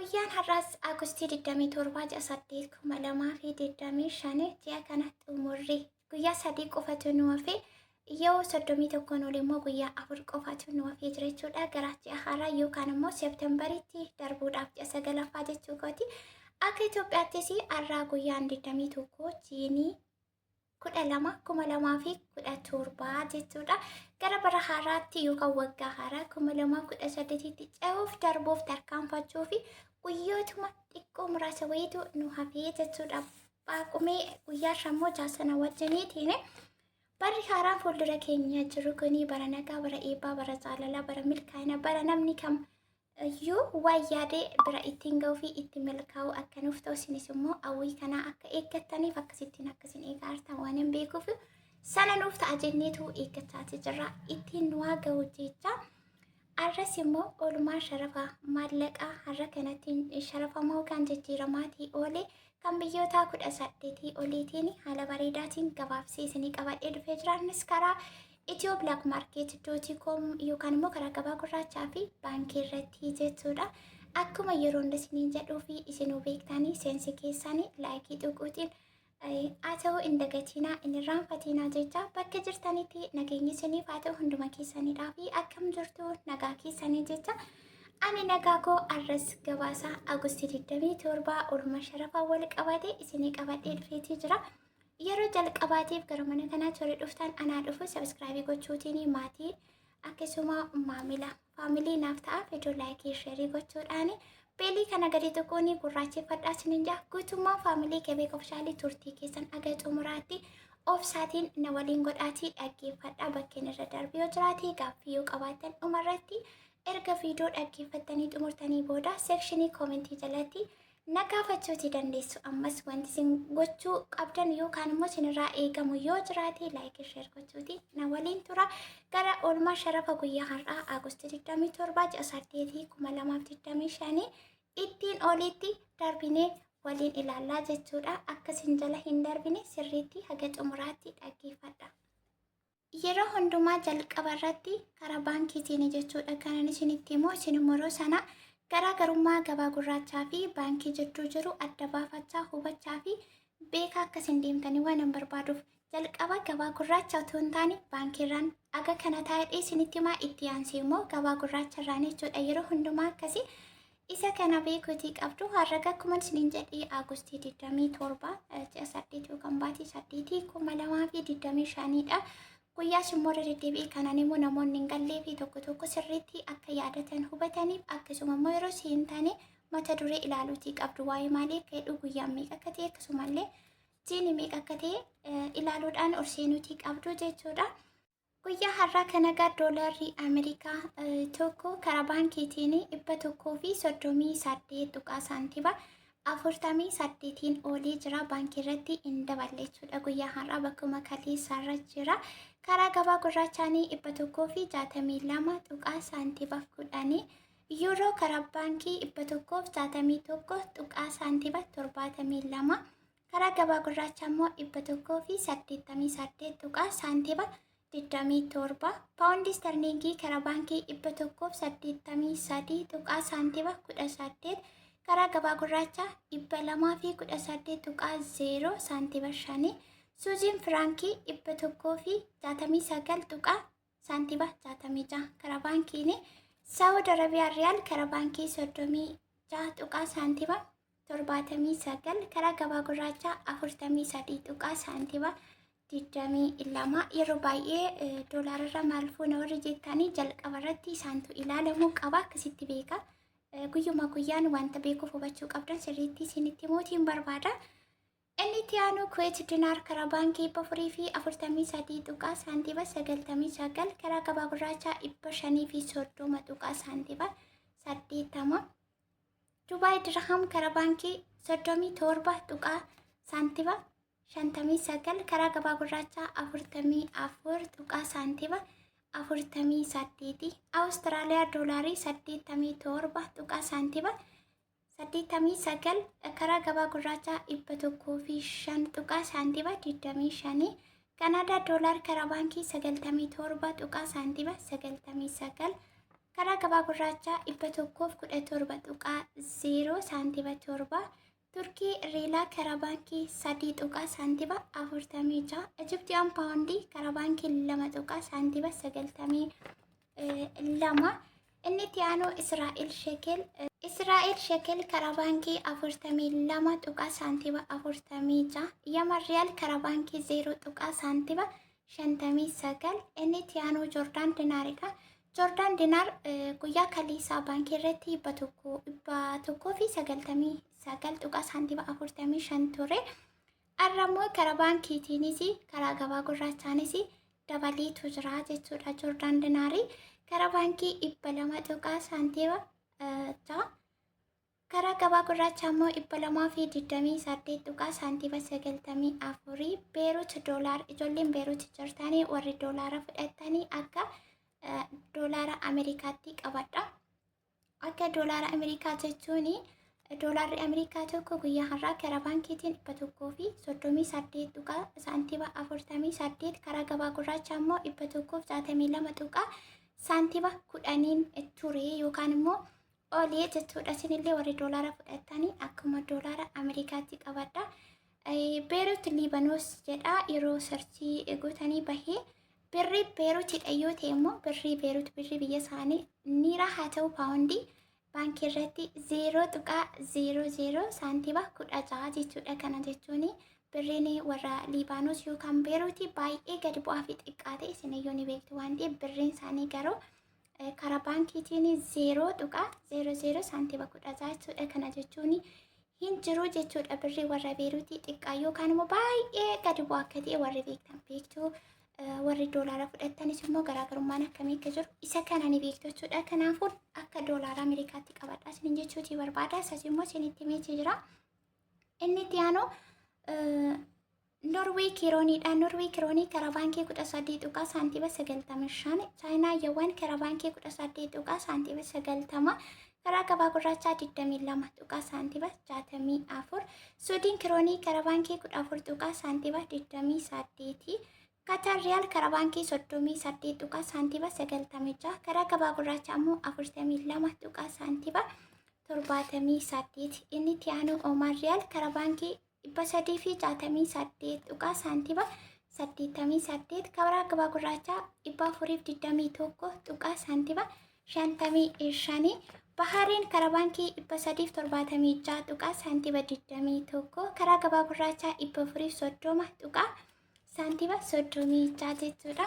Guyyaan har'aas Agustii 27 ji'a 8 2025, ji'a kana xumurri guyyaa 3 qofatu nu hafe. Yoo 31 ol immoo guyyaa 4 qofatu nu hafee jira jechuudha. Gara ji'a haaraa yookaan immoo Seeptembaritti darbuudhaaf, ji'a sagalaffaa jechuu kooti. Akka Itoophiyaattis har'aa guyyaan 21 jiinii 12 2017 jechuudha. Gara bara haaraatti yookaan waggaa haaraa 2018tti ce'uuf, darbuuf, tarkaanfachuu fi guyyootuma xiqqoo muraasa wayiitu nu hafee jechuudha. Baaqumee guyyaa shammoo jaasana wajjiniitiin barri haaraan fuuldura keenya jiru kuni bara nagaa, bara eebbaa, bara jaalalaa, bara milkaa'ina, bara namni kam iyyuu waan yaade bira ittiin ga'uu fi itti milkaa'u akka nuuf ta'u, isinis immoo hawwii kanaa akka eeggattaniif, akkasittiin akkasin eegaa jirtan waan hin beekuuf, sana nuuf ta'a jenneetu eeggachaati jirra. Ittiin nu haa ga'u jecha. Arras immoo oolmaa sharafa maallaqaa har'a kanatti sharafamoo kan jijjiiramaatii oole kan biyyoota 18 oliitiin haala bareedaatiin gabaabsee isinii qabadhee dhufee jira. Innis karaa Ethio Black Market com yookaan immoo karaa gabaa gurraachaa fi baankii irratti jechuudha. Akkuma yeroo hunda isiniin jedhuu fi isinuu beektanii, seensi keessanii like tuquutiin haa ta'u hin dagatinaa, hin irraanfatinaa jecha. Bakka jirtanitti nageenyi isiniif haa ta'u hunduma keessanidhaa fi akkam jirtu, nagaa keessanii jecha. Ani nagaa koo. Arras gabaasa Agustii 27 oolmaa sharafaa wal qabate isinii qabadhee dhufeetii jira. Yeroo jalqabaatiif gara mana kanaatti warri dhuftan, anaa dhufu. Subscribe gochuutiin maatii akkasuma maamila family naaf ta'a. Viidiyoo like, share gochuudhaan, bell kana gadi tuquun gurraacheffadhaa isiniin jaa. Guutummaa family Kebee Official turtii keessan aga xumuraatti obsaatiin na waliin godhaatii dhaggeeffadhaa. Bakkeen irra darbe yoo jiraate, gaaffii yoo qabaattan, dhumarratti erga viidiyoo dhaggeeffattanii xumurtanii booda section comment jalatti na gaafachuuti dandeessu. Ammas wanti isin gochuu qabdan yookaan immoo isinirraa eegamu yoo jiraate, like, share gochuuti na waliin tura. Gara oolmaa sharafa guyyaa har'aa Agustii 27 ji'a 8 2025 ittiin olitti darbinee waliin ilaallaa jechuudha. Akka isin jala hin darbine sirriitti haga xumuraatti dhaggeeffadha. Yeroo hundumaa jalqaba irratti karaa baankiitiin jechuudha kanan isinitti himu. Isin immoo sana garaagarummaa gabaa gurraachaa fi baankii jidduu jiru adda baafachaa, hubachaa fi beekaa akkasin deemtanii waan hin barbaaduuf, jalqaba gabaa gurraacha otoo hin taane baankiirraan aga kana taa'ee isinitti himaa, itti aansee immoo gabaa gurraacha irraan jechuudha. Yeroo hundumaa akkasii isa kana beekuutii qabdu. Har'a akkuma isiniin jedhee Agustii 27 ji'a 8 yookaan baatii 8 2025dha. Guyyaas immoo irra deddeebi'ee kanaan immoo namoonni hin gallee fi tokko tokko sirriitti akka yaadatan, hubataniif, akkasuma immoo yeroo seentanii mata duree ilaaluutii qabdu. Waa'ee maalii akka jedhu, guyyaan meeqa akka ta'e, akkasumallee jiini meeqa akka ta'e ilaaluudhaan ol seenuutii qabdu jechuudha. Guyyaa har'aa kana egaa doolaarri Ameerikaa tokko karaa baankiitiin 138 tuqaa saantiba 48n oolee jira. Baankii irratti hin daballe jechuudha. Guyyaa har'aa bakkuma kaleessaarra jira. Karaa gabaa gurraachaanii 162 tuqaa saantiba 10. Yuuroo karaa baankii 161 tuqaa saantiba 72. Karaa gabaa gurraachaa immoo 188 tuqaa saantiba 27. Paawundii sterliingii karaa baankii 183 tuqaa saantiba 18. Karaa gabaa gurraachaa 218 tuqaa 0 saantiba 5. Suuziin firaankii 169 tuqaa saantiba 66 karaa baankiin. Saawud Arabiyaa riyaal karaa baankii 36 tuqaa saantiba 79, karaa gabaa gurraachaa 43 tuqaa saantiba 22. Yeroo baay'ee doolaararra maal fuuna warri jettanii, jalqaba irratti isaantu ilaalamuu qaba, akkasitti beeka. Guyyuma guyyaan wanta beekuuf hubachuu qabdan sirriitti isinitti himuutiin barbaada. Inni itti aanu Kuweet dinaar karaa baankii 443 tuqaa saantiba 99, karaa gabaa gurraachaa 530 tuqaa saantiba 80. Dubaay dirham karaa baankii 37 tuqaa saantiba 59, karaa gabaa gurraachaa 44 tuqaa saantiba 48. Awustiraaliyaa doolaarii 87 tuqaa saantiba 89, karaa gabaa gurraachaa 105 tuqaa saantiba 25. Kanaadaa doolaar karaa baankii 97 tuqaa saantiba 99. Karaa gabaa gurraachaa 117.0 saantima 7. Turkii riilaa karaa baankii 3 tuqaa saantima 46. Ijiptiyaan paawundii karaa baankii 2 tuqaa saantima 92. Inni itti aanu Israa'el shekel. Israa'el shekel karaa baankii 42 tuqaa saantima 46. Yaman riyaal karaa baankii 0 tuqaa saantima 59. Inni itti aanu Joordaan dinaaridha. Joordaan dinaar guyyaa kaleessaa baankii irratti 199 tuqaa saantima 45 ture. Har'a immoo karaa baankiitiinis karaa gabaa gurraachaanis dabaleetu jira jechuudha. Joordaan dinaarii karaa baankii 200 tuqaa saantima 6. Karaa gabaa gurraachaa immoo 228 tuqaa saantima 94. Beerut doolaar, ijoolleen Beerut jirtanii warri doolaara fudhattanii akka doolaara Ameerikaatti qabadha. Akka doolaara Ameerikaa jechuun doolaarri Ameerikaa tokko guyyaa har'aa karaa baankiitiin 138 tuqaa saantima 48, karaa gabaa gurraachaa immoo 162 tuqaa saantima 10n ture yookaan immoo olee jechuudha. Isinillee warri doolaara fudhattanii akkuma doolaara Ameerikaatti qabadha. Beerut Liibanoos jedha yeroo search gootanii bahee birrii Beerutidha yoo ta'e immoo birrii Beerut, birrii biyya isaanii, niiraa haa ta'u paawundii baankii irratti 0.00 saantima 16 jechuudha. Kana jechuun birriin warra Liibanoos yookaan Beeruuti baay'ee gadi bu'aa fi xiqqaa ta'e isiniyyuu ni beektu waan ta'eef, birriin isaanii garuu karaa baankiitiin 0.00 saantima 16 jechuudha. Kana jechuun hin jiru jechuudha. Birrii warra Beeruutii xiqqaa yookaan immoo baay'ee gadi bu'aa akka ta'e warri beektan beektu. Warri doolaara fudhattanis immoo garaagarummaan akkamii akka jiru isa kana ni beektu jechuudha. Kanaafuu akka doolaara Ameerikaatti qabadha isinin jechuutii barbaada. Isas immoo isinitti himeetii jira. Inni itti aanu Norwee kirooniidha. Norwee kiroonii karaa baankii 13 tuqaa saantima 95. Chaayinaa yuwaan karaa baankii 18 tuqaa saantima 90. Karaa gabaa gurraachaa 22 tuqaa saantima 64. Suudiin kiroonii karaa baankii 14 tuqaa saantima 28. Katar riyaal karaa baankii 38 tuqaa saantima 96. Karaa gabaa gurraachaa immoo 42 tuqaa saantima 78. Inni itti aanu Oomaan riyaal karaa baankii 368 tuqaa saantima 88. Karaa gabaa gurraachaa 421 tuqaa saantima 55. Bahariin karaa baankii 376 tuqaa saantima 21. Karaa gabaa gurraachaa 430 tuqaa saantima 36 jechuudha.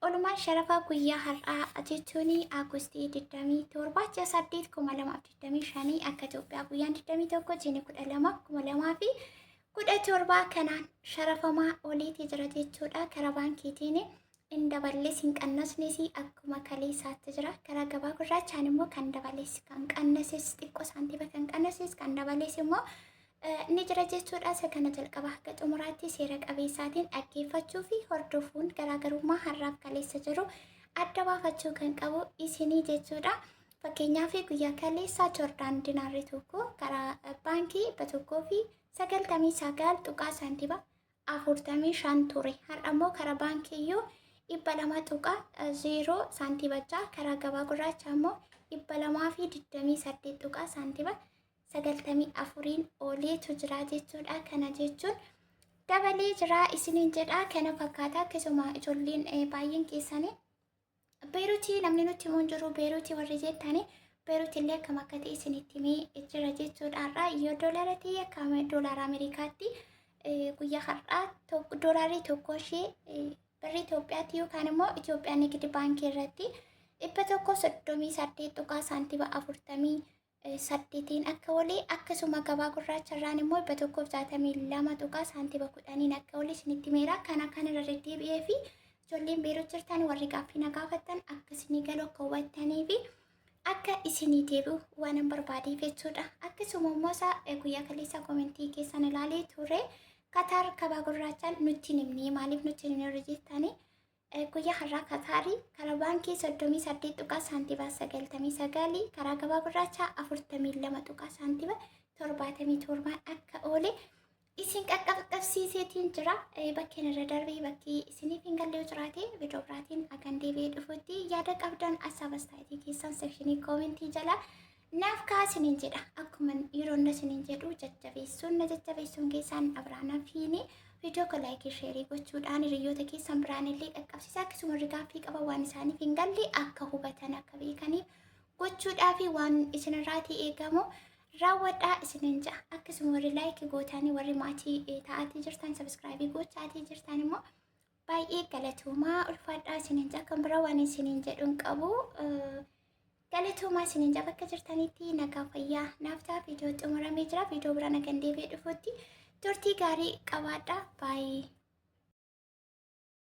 Oolmaan sharafa guyyaa har'aa jechuun Agustii 27 ji'a 8 2025, akka Itoophiyaa guyyaan 21 jiini 12 2017 kanaan sharafamaa oliitii jira jechuudha. Karaa baankiitiin hin daballes hin qannasnes, akkuma kaleessaatti jira. Karaa gabaa gurraachaan immoo kan dabales kan qannases, xiqqoo saantima kan qannases kan dabales immoo ni jira jechuudha. Isa kana jalqaba hanga xumuraatti seera qabeessaatiin dhaggeeffachuu fi hordofuun garaagarummaa har'aaf kaleessa jiru adda baafachuu kan qabu isinii jechuudha. Fakkeenyaaf, guyyaa kaleessaa Joordaan dinaarri tokko karaa baankii 199 tuqaa saantima 45 ture. Har'a immoo karaa baankii iyyuu 200.0 saantima 6, karaa gabaa gurraachaa immoo 228 tuqaa saantima 94n ooleetu jira jechuudha. Kana jechuun dabalee jira isiniin jedha. Kana fakkaata. Akkasuma ijoolleen baay'een keessanii Beeruutii namni nutti himuun jiru, Beeruutii warri jettanii, Beeruutii illee akkam akka ta'e isinitti himee jira jechuudha. Har'a yoo doolara ta'e akka doolaara Ameerikaatti guyyaa har'aa doolaarri tokko ishee birrii Itoophiyaatti yookaan immoo Itoophiyaa Nigid Baankii irratti 138 tuqaa saantima 48n akka oole, akkasuma gabaa gurraacha irraan immoo 162 tuqaa saantima 10n akka oole isinitti himeera. Kana kan irra deddeebi'ee fi ijoolleen Beerut jirtan warri gaaffii na gaafattan akka isinii galu, akka hubattanii fi akka isinii deebi'u waan hin barbaadeef jechuudha. Akkasuma immoo isaa guyyaa kaleessa comment keessan ilaalee ture. Kataar gabaa gurraachaan nutti hin himne, maaliif nutti hin himne jettanii, guyyaa har'aa Kataarii karaa baankii 38 tuqaa saantima 99, karaa gabaa gurraachaa 42 tuqaa saantima 77 akka oole Isin qaqqabsiiseetiin jira. Bakkeen irra darbee bakki isiniif hin galle yoo jiraate, viidiyoo biraatiin hagan deebi'ee dhufutti yaada qabdan hasaaba istaayitii keessan sekshinii koomentii jala naaf kaa'aa isiniin jedha. Akkuma yeroo hunda isiniin jedhu, jajjabeessuun na jajjabeessuun keessaan abiraana fiini viidiyoo koo laayikii, sheerii gochuudhaan hiriyoota keessan biraan illee qaqqabsiisa. Akkasuma warri gaaffii qaban waan isaaniif hin galle akka hubatan, akka beekaniif gochuudhaa fi waan isinirraatii eegamu raawwadhaa isinin ja'a. Akkasuma warri laayikii gootanii, warri maatii ta'aatii jirtan, sabiskiraayibii gochaatii jirtan immoo baay'ee galatoomaa, ulfaadhaa isinin ja'a. Kan biraa waan isinin jedhu hin qabu. Galatoomaa isinin ja'a. Bakka jirtanitti nagaa fayyaa naaf ta'a. Viidiyoo xumuramee jira. Viidiyoo biraa nagan deebi'ee dhufutti turtii gaarii qabaadhaa. Baay'ee.